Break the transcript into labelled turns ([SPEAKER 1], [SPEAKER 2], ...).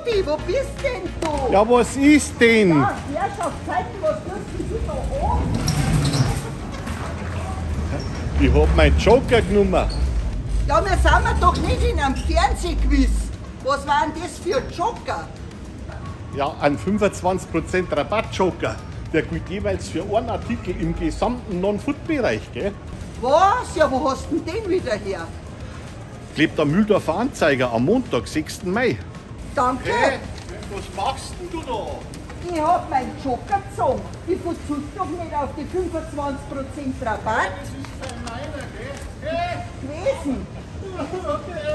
[SPEAKER 1] Rudi, wo bist denn du?
[SPEAKER 2] Ja, was ist denn?
[SPEAKER 1] Ja, Herrschaftszeiten, was tust denn du da an?
[SPEAKER 2] Ich hab meinen Joker genommen.
[SPEAKER 1] Ja, wir sind ja doch nicht in einem Fernsehquiz. Was war denn das für ein Joker?
[SPEAKER 2] Ja, ein 25% Rabatt-Joker. Der gilt jeweils für einen Artikel im gesamten Non-Food-Bereich, gell?
[SPEAKER 1] Was? Ja, wo hast denn den wieder her?
[SPEAKER 2] Klebt am Mühldorfer Anzeiger am Montag, 6. Mai.
[SPEAKER 1] Danke.
[SPEAKER 2] Hey, was machst denn du da?
[SPEAKER 1] Ich hab meinen Joker gezogen. Ich verzichte doch nicht auf die 25% Rabatt.
[SPEAKER 2] Das ist kein meiner, gell? Hey.
[SPEAKER 1] Gewesen.
[SPEAKER 2] Okay.